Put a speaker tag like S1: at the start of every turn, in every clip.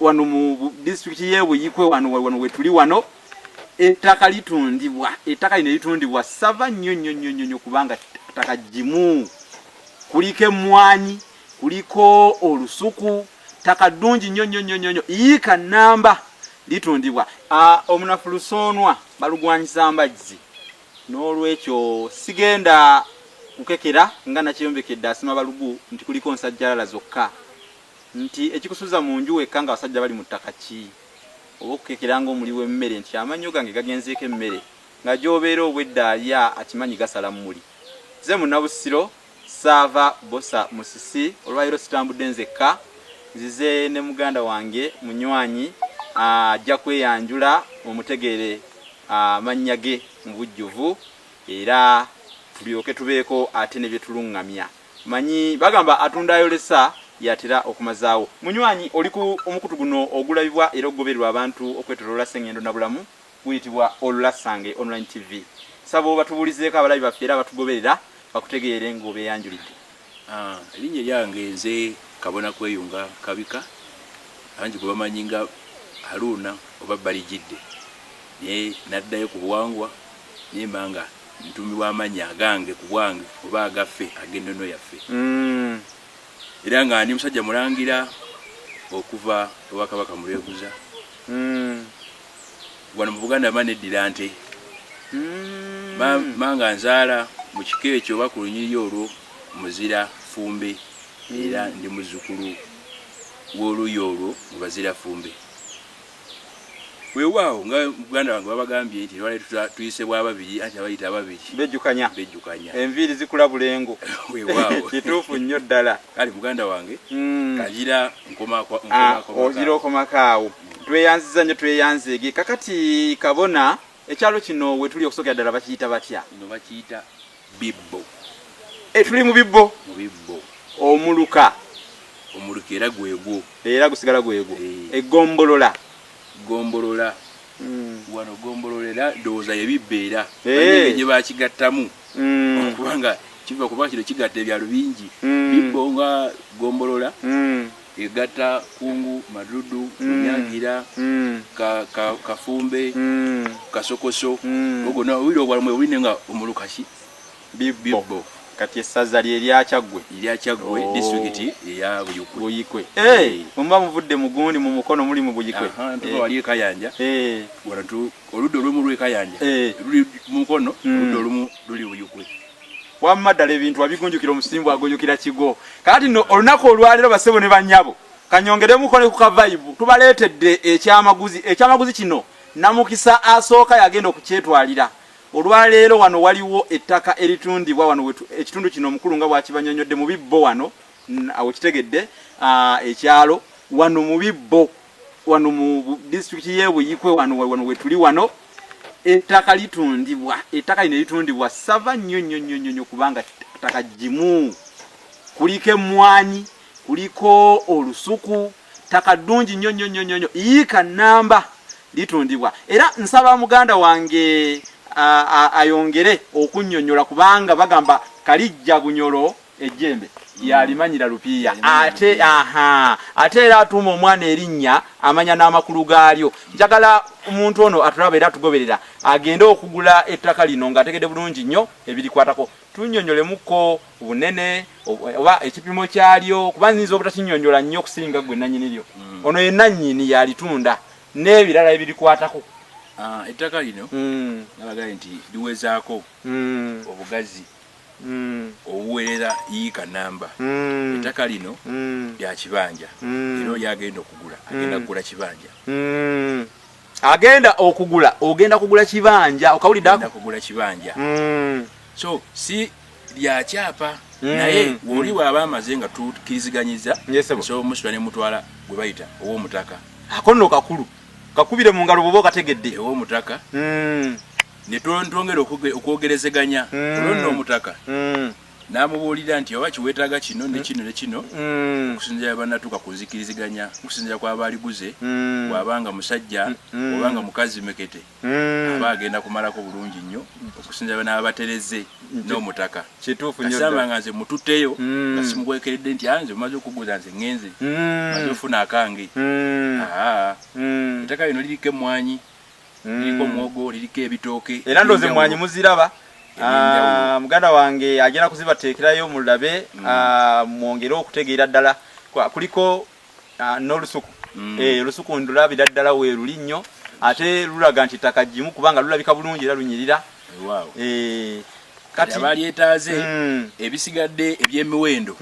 S1: Wano mu disitulikiti y'e Buyikwe wano wano wetuli wano ettaka litundibwa, ettaka lino litundibwa sava nnyo nnyo nnyo nnyo kubanga ttaka ggimu, kuliko emmwanyi, kuliko olusuku, ttaka ddungi nnyo nnyo nnyo nnyo, yiika nnamba litundibwa. Omunafu lusoonwa balugwanyisa mbazzi, n'olwekyo sigenda kukekera nga nakiyombekedde asima balugu nti kuliko nsajjalala zokka. Nti ekikusuza mu nju wekka nga abasajja bali mu ttaka ki? Oba okukekera ng'omuli w'emmere nti amannyo gange gagenzeeko emmere nga gy'obeera obwedda alya akimanyi gasala mmuli. Nze Munnabusiro Ssaava Bbosa Musisi, olwaleero sitambudde nzekka, nzize ne muganda wange munywanyi ajja kweyanjula mumutegeere amannya ge mu bujjuvu era tulyoke tubeeko ate ne bye tulungamya. Manyi bagamba atunda ayolesa yatera okumazaawo. Munywanyi oli ku omukutu guno ogulabibwa era ogugobererwa abantu okwetoloola Ssengendo Nabulamu guyitibwa Olulasange Online TV. Nsaba obatubuulizeeko abalabi baffe era abatugoberera bakutegeere ng'obeeyanjulidde.
S2: Ah, erinnya eryange nze Kabona Kweyunga Kabika, bangi gwe bamanyi nga Haruuna oba Balijidde, naye naddayo ku buwangwa nemba nga ntumibwa amannya agange ku bwange oba agaffe ag'ennono yaffe. Era nga ndi musajja mulangira okuva ewa Kabaka Mulweguza. Wano mu Buganda mba neddira nte. Manga nzaala mu kika ekyo oba ku lunyiriri olwo Muzira Ffumbe era ndi muzzukulu w'oluuyi olwo mu Bazira Ffumbe. Weewaawo nga muganda wange babagambye nti lwaleero tuyise bwa babiri anti abayita ababiri
S1: bejjukanya
S2: bejjukanya
S1: enviiri zikula bulengo.
S2: Weewaawo
S1: kituufu nnyo ddala.
S2: Kale muganda wange kanjira
S1: nkomako okomako awo. Tweyanziza nnyo, tweyanzeege. Kakati kabona, ekyalo kino wetuli okusookera ddala bakiyita batya?
S2: Kino bakiyita Bibbo.
S1: Tuli mu Bibbo.
S2: Mu Bibbo.
S1: Omuluka.
S2: Omuluka era gwegwo.
S1: Era gusigala gwegwo. Eggombolola.
S2: Ggombolola. Wano ggombolola era ndowooza ye Bibbo era. Bannange gye bakigattamu. Kubanga kiva kuba kino kigatta ebyalo bingi. Bibbo nga ggombolola egatta Kungu, Madudu, Munyagira, Kafumbe, Kasokoso. Ogwo owulira obwalo mwe buli naye nga omuluka ki?
S1: Bibbo. Kati essaza lye lya Kyaggwe.
S2: Erya Kyaggwe, disitulikiti eya Buyikwe.
S1: Buyikwe. Bwe muba muvudde mu gundi mu Mukono muli mu Buyikwe.
S2: Tuva wali e Kayanja. Wano oludda olumu lw'e Kayanja luli Mukono, oludda olumu luli Buyikwe.
S1: Wamma ddala ebintu wabigunjukira omusimbu agunjukira kigo. Kakati nno olunaku olwaleero bassebo ne bannyabo kanyongeremuko ne ku kavayibu tubaleetedde ekyamaguzi. Ekyamaguzi kino Namukisa asooka yagenda okukyetwalira. Olwaleero wano waliwo ettaka eritundibwa wano wetu, ekitundu kino omukulu nga bwakibanyonyodde mu bibbo wano awo kitegedde ekyalo wano mu bibbo wano mu disitulikiti y'e Buyikwe wano wano wetuli wano ettaka litundibwa, ettaka lino litundibwa sava nnyo nnyo nnyo nnyo nnyo kubanga ttaka ggimu, kuliko emmwanyi, kuliko olusuku, ttaka ddungi nnyo nnyo nnyo nnyo, yiika nnamba litundibwa. Era nsaba muganda wange ayongere okunnyonnyola kubanga bagamba Kalijja Bunyoro ejjembe yalimanyira lupiiya ate aha ate era atuuma omwana erinnya amanya n'amakulu gaalyo. Njagala omuntu ono atulaba era atugoberera agende okugula ettaka lino ng'ategedde bulungi nnyo ebirikwatako. Tunnyonnyolemuko bunene oba ekipimo kyalyo kuba nnyinza obutakinnyonnyola nnyo okusinga ggwe nannyini lyo. Ono ye nannyini yalitunda n'ebirala ebirikwatako.
S2: Ettaka lino nabagambye nti liwezaako obugazi obuwerera yiika namba. Ettaka lino lya kibanja era oli agenda okugula agenda kugula kibanja.
S1: Agenda okugula ogenda kugula kibanja okawulidde ako?
S2: Agenda kugula kibanja. So si lya kyapa naye woli bw'aba amaze nga tukkiriziganyiza nsobola omusitula ne mutwala gwe bayita ow'omutaka.
S1: Ako nno kakulu kakubire mu ngalo bw'oba okategedde.
S2: Ew'omutaka ne twongera okwogerezeganya olwo nno omutaka n'amubuulira nti oba kiweetaaga kino ne kino ne kino okusinziira bannatuuka ku nzikiriziganya okusinziira kw'aba aliguze bw'aba nga musajja oba nga mukazi mekete aba agenda kumalako bulungi nnyo okusinziira n'abatereze. N'omutaka.
S1: Kituufu nnyo.
S2: Kasamba nga nze mututteyo nga simukwekeredde nti anze omaze okuguza nze ŋŋenze maze ofuna akange. Ettaka lino liriko emmwanyi, liriko muwogo, liriko ebitooke.
S1: Era ndowooza emmwanyi muziraba. Muganda wange agenda kuzibateekerayo mulabe, mwongere okutegeera ddala. Kuliko n'olusuku. Olusuku ndulabira ddala weeruli nnyo, ate lulaga nti ttaka ggimu kubanga lulabika bulungi era lunyirira.
S2: Kati abalyetaaze ebisigadde eby'emiwendo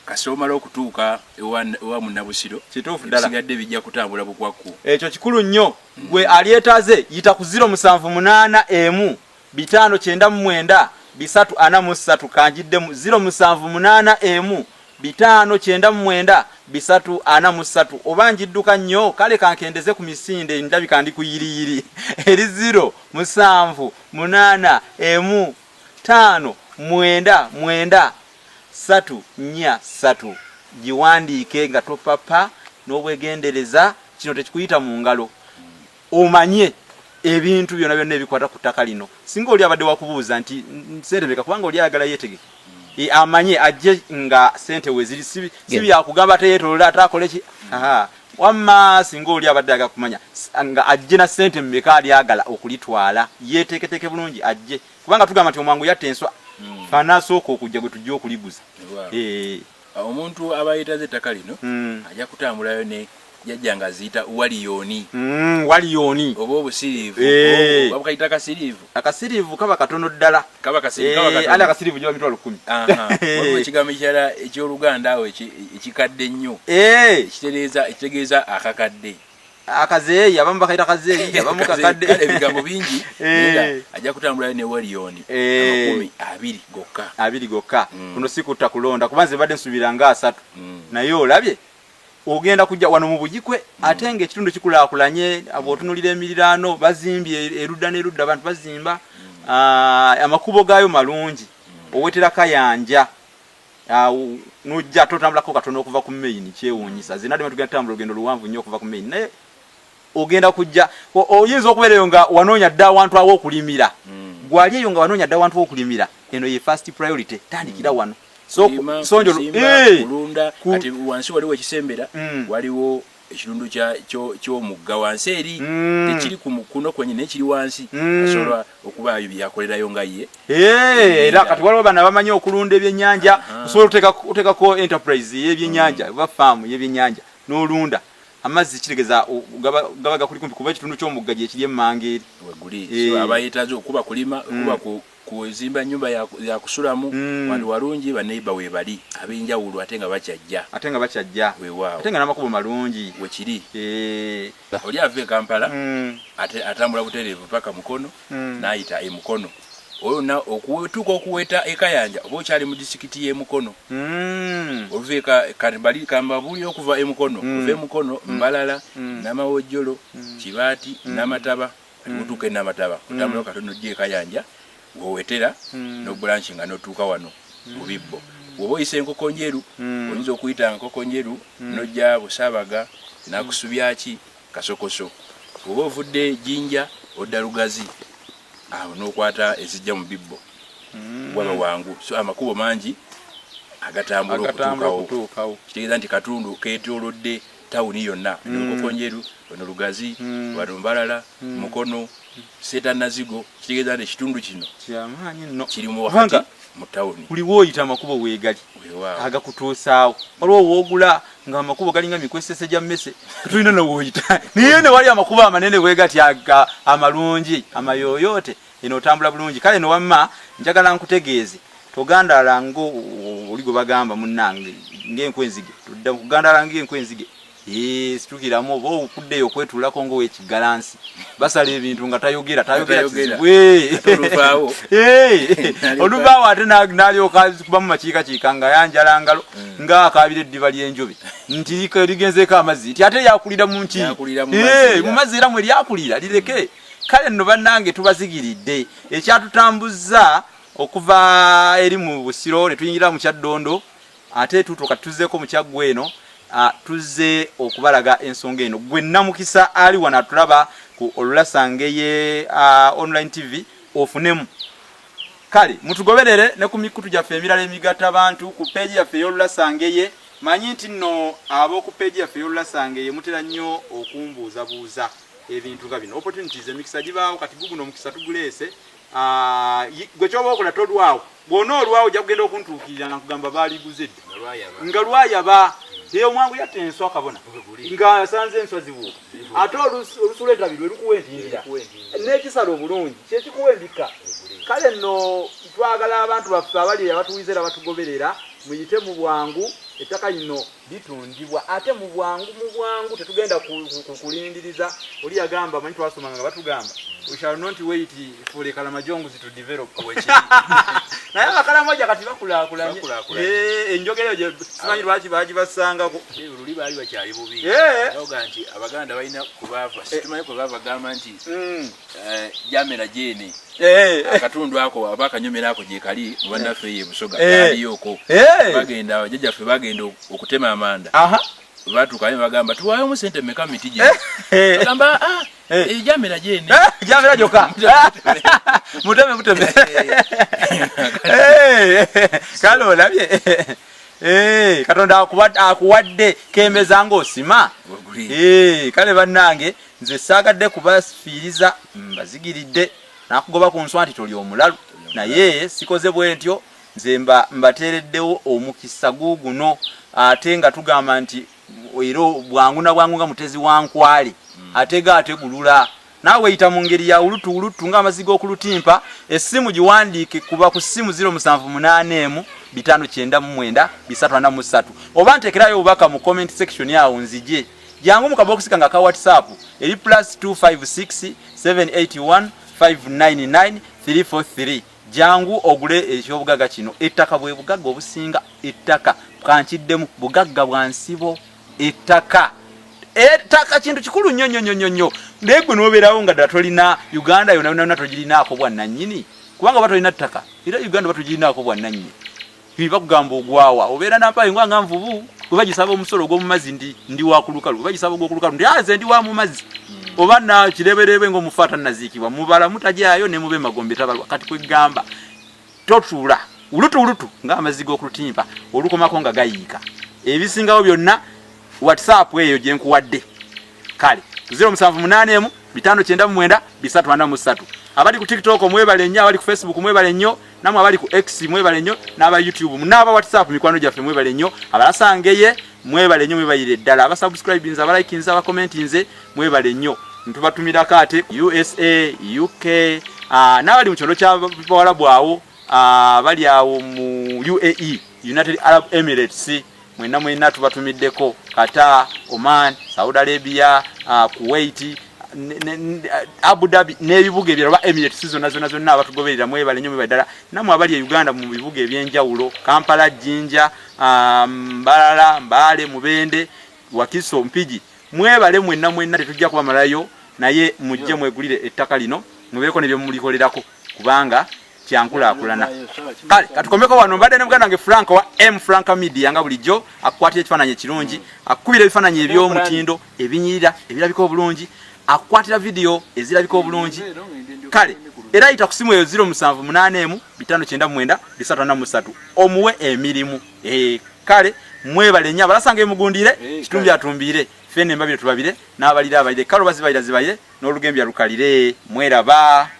S2: kasita omala okutuuka ewa munnabusiro,
S1: Kituufu ddala.
S2: Ebisigadde bijja kutambula bukwakku.
S1: Ekyo kikulu nnyo. Gwe alyetaaze yita ku 0781 599 343. Kanjiddemu, 0781 599 343. Oba njidduka nnyo? Kale kankendeze ku misinde, ndabika ndi ku yiriyiri. Eri 0781 599 343. Giwandiike nga topapa n'obwegendereza, kino tekikuyita mu ngalo, omanye ebintu byonna byonna ebikwata ku ttaka lino. Singa oli abadde wakubuuza nti sente meka, kubanga oli ayagala yeetegeke, amanye ajje nga sente weziri, si byakugamba teyeetolola ate akole ki. Wamma singa oli abadde ayagala kumanya nga ajje na sente mmeka, alyagala okulitwala yeeteeketeeke bulungi ajje, kubanga tugamba nti omwangu yatta enswa. Fanaasooka okujja gwe tujja okuliguza.
S2: Omuntu aba yeetaze ettaka lino ajja kutambulayo ne jajja nga aziyita waliyoni.
S1: Waliyoni.
S2: Oba obusiriivu. Babukayita kasiriivu.
S1: Akasiriivu kaba katono ddala.
S2: Kaba kasiriivu, kaba katono.
S1: Ali akasiriivu giba 100,000.
S2: Waliwo ekigambo ekirala eky'Oluganda awo ekikadde ennyo. Ekitereeza, ekitegeeza akakadde.
S1: Akazeeyi, abamu bakayita kazeeyi, abamu kakadde.
S2: Kale ebigambo bingi. Naye ajja kutambulayo ne waliyoni 20 gokka.
S1: 20 gokka. Kuno si kutta kulonda, kuba nze mbadde nsuubira nga 30. Naye olabye ogenda kujja wano mu Bugikwe, ate ng'ekitundu kikulaakulanye. Bw'otunuulira emiriraano, bazimbye erudda n'erudda, abantu bazimba, amakubo gaayo malungi, owetera Kayanja nojja totambulako katono okuva ku main. Kyewuunyisa, zinadde tugenda tutambula olugendo luwanvu nnyo okuva ku main, naye ogenda kujja oyinza okubeera eyo nga wanoonya dda awantu aw'okulimira. Gwali eyo nga wanoonya dda awantu aw'okulimira, eno ye first priority, tandikira wano.
S2: Kulunda. Kati wansi waliwo ekisembera, waliwo ekitundu ky'omugga wansi eri, tekiri ku mukuno kwennyini naye kiri wansi, asobola okubaayo byeyakolerayo nga ye.
S1: Era kati waliwo bano abamanyi okulunda ebyennyanja, osobola oteekako enterprise y'ebyennyanja oba faamu y'ebyennyanja n'olunda. Amazzi kitegeeza gaba gakuli kumpi, kuba ekitundu ky'omugga gye kiri emmanga eri.
S2: Weguli. So aba yeetaaze okuba kulima, okuba kuzimba nyumba ya kusulamu, wano walungi, baneiba weebali ab'enjawulo ate nga bakyajja.
S1: Ate nga bakyajja.
S2: Weewaawo.
S1: Ate nga n'amakubo malungi.
S2: Wekiri. Oli ava e Kampala, ate atambula butereevu paka Mukono, n'ayita e Mukono. Olwo okutuuka okuweta e Kayanja oba okyali mu disitulikiti y'e Mukono. Oluva kati kambabuulire okuva e Mukono, okuva e Mukono, Mbalala, Namawojjolo, Kibaati, Namataba. Kati otuuka e Namataba, otambula katono ojja e Kayanja, w'owetera n'obulanki nga n'otuuka wano mu bibbo. Bw'oba oyisa Enkoko Njeru, oyinza okuyita Nkoko Njeru n'ojja Busaabaga, Nakusubyaki, Kasokoso. Bw'oba ovudde Jinja, odda Lugazi, awo n'okwata ezijja mu bibbo. Waba wangu. So amakubo mangi agatambula okutuukawo. Kitegeeza nti katundu keetoolodde tawuni yonna. Enkoko Njeru, wano Lugazi, wano Mbalala, Mukono, Seeta, Nazigo. Kitegeeza nti ekitundu kino
S1: kyamaanyi nno,
S2: kiri mu wakati mu tawuni.
S1: Buli wooyita amakubo weegali agakutuusaawo. Waliwo woogula nga amakubo galinga mikwesese gya mmese, tulina newooyita, naye ne wali amakubo amanene bwegati amalungi amayooyoote, eno otambula bulungi. Kale no wamma njagala nkutegeeze, togandaala ng'oli gwe bagamba munnange ng'enku enzige, tudda kugandaala ng'enku enzige. Situkiramu oba okuddeyo okwetuulako ng'ow'ekiggalansi basala ebintu nga tayogera tayogera kizibu. Oluvaawo ate n'alyoka kubamu makiikakiika nga yanjala ngalo, ng'akaabira eddiba ly'enjobe nti ligenzeeko amazzi, nti ate yakulira mu nki mu mazzi, era mwe lyakulira lireke. Kale nno bannange, tubazigiridde ekyatutambuzza okuva eri mu Busiro ne tuyingira mu Kyaddondo, ate tutuuka tuzzeeko mu Kyaggwe eno. Tuzze okubalaga ensonga eno. Gwe Namukisa ali wano atulaba ku Olulasangeye Online TV, ofunemu. Kale mutugoberere ne ku mikutu gyaffe emirala emigatta bantu ku peegi yaffe ey'olulasangeye. Manyi nti nno ab'oku peegi yaffe ey'olulasangeye mutera nnyo okumbuuzabuuza ebintu nga bino. Opportunities, emikisa gibaawo kati guguno omukisa tuguleese. Ah, gwe kyoba okola tolwawo. Bw'onoolwawo ojja kugenda okuntuukirira nga nkugamba baaliguze dda. Nga lwayaba. Ee, omwangu yatta enswa kabona. Nga asanze enswa zibuuka. Ate olusula entabi lwe lukuwa entindira. N'ekisala obulungi kyekikuwa embikka. Kale nno twagala abantu baffe abali abatuwiza era batugoberera muyite mu bwangu ettaka lino litundibwa ate mu bwangu mu bwangu tetugenda kulindiriza. Oli yagamba manyi twasomanga nga batugamba we shall not wait for a Kalamajongs to develop. Naye Abakalamoja kati bakulaakulanye. Eh, enjogera eyo simanyi lwaki baagibasangako.
S2: Luli baali bakyali bubi. Eh. Baga nti Abaganda balina kubaava, eh. situmanyi kwe baava gamba nti mm. Jamera gyene akatundu ako aba akanyomero ako gyekali mu bannaffe eyo e Busoga kaliyoko. Bagenda jjajjaffe bagenda okutema amanda. Batuuka ne bagamba tuwaayomu sente mmeka mu miti gino. Bagamba ah, jamera gyene.
S1: Jamera gyokka. Muteme muteme. Kale olabye. Katonda akuwadde kembeza ng'osima. Kale bannange nze saagadde kubafiiriza mbazigiridde nakugoba ku nswa nti toli omulalu naye sikoze bwentyo nze mba mbateereddewo omukisa guuguno ate nga tugamba nti era bwangu na bwangu nga mutezi wa nkwale mm. atega ategulula naawe yita mu ngeri ya wulutu wulutu ng'amazzi g'okulutimpa essimu giwandiike kuba ku ssimu 0781 599 343 oba nteekerayo obubaka mu comment section awo nzije jangu mu kabokisi kange aka whatsapp eri plus 256 781 599 343 jangu ogule ekyobugaga kino ettaka bwe bugagga obusinga ettaka kankiddemu bugagga bwa nsibo ettaka ettaka kintu kikulu nnyo nnyo nnyo nnyo naye gwe n'obeerawo nga ddala tolina uganda yona yona togirinaako bwannannyini kubanga oba tolina ttaka era uganda oba togirinaako bwannannyini bakugamba ogwawa obeera nampayo nga nga nvubu gwe bagisaba omusolo ogw'omu mazzi ndi ndi wa ku lukalu gwe bagisaba ogw'oku lukalu ndi aze ndi wa mu mazzi hmm. oba na kireberebe ng'omufu atannaziikibwa mubala mutajaayo ne mube magombe tabalwa kati kwegamba totuula wulutu wulutu ng'amazzi g'okulutimpa olukomako nga gayiika ebisingawo byonna whatsapp eyo gye nkuwadde kale 0781 599 343 abali ku tiktok mwebale nnyo abali ku facebook mwebale nnyo namwe abali ku x mwebale nnyo n'aba youtube n'aba whatsapp mikwano gyaffe mwebale nnyo abalasangeye mwebale nnyo mwebalire ddala abasubscribinze abalikinze abakomentinze mwebale nnyo ntubatumirako ate usa uk uh, n'abali mu kyondo kya bawalabu awo abali uh, awo mu uae united arab emirates Mwenna mwenna tubatumiddeko Qatar, Oman, Saudi Arabia, uh, Kuwait, Abu Dhabi n'ebibuga ebirala oba Emirates zonna zonna zonna abatugoberera mwebale nnyo mwebale ddala namwe abali e Uganda mu bibuga eby'enjawulo Kampala, Jinja, um, Mbarara, Mbale, Mubende, Wakiso, Mpigi mwebale mwenna mwenna tetujja kubamalayo naye mujje mwegulire ettaka lino mubeeko ne bye mulikolerako kubanga kyankulaakulana kale katukomeko wano mbadde ne muganda wange frank wa m frank media nga bulijjo akukwatira ekifaananyi ekirungi mm. akukubira ebifaananyi eby'omutindo ebinyirira ebirabika obulungi akukwatira vidiyo ezirabika obulungi kale era yita ku simu eyo 0781 599 343 omuwe emirimu eh, kale mwebale nnyo abalasanga emugundire eh, kitumbi atumbiire fene embabire tubabire n'abalira abalire kale oba zibalira zibalire n'olugembya lukalire mweraba.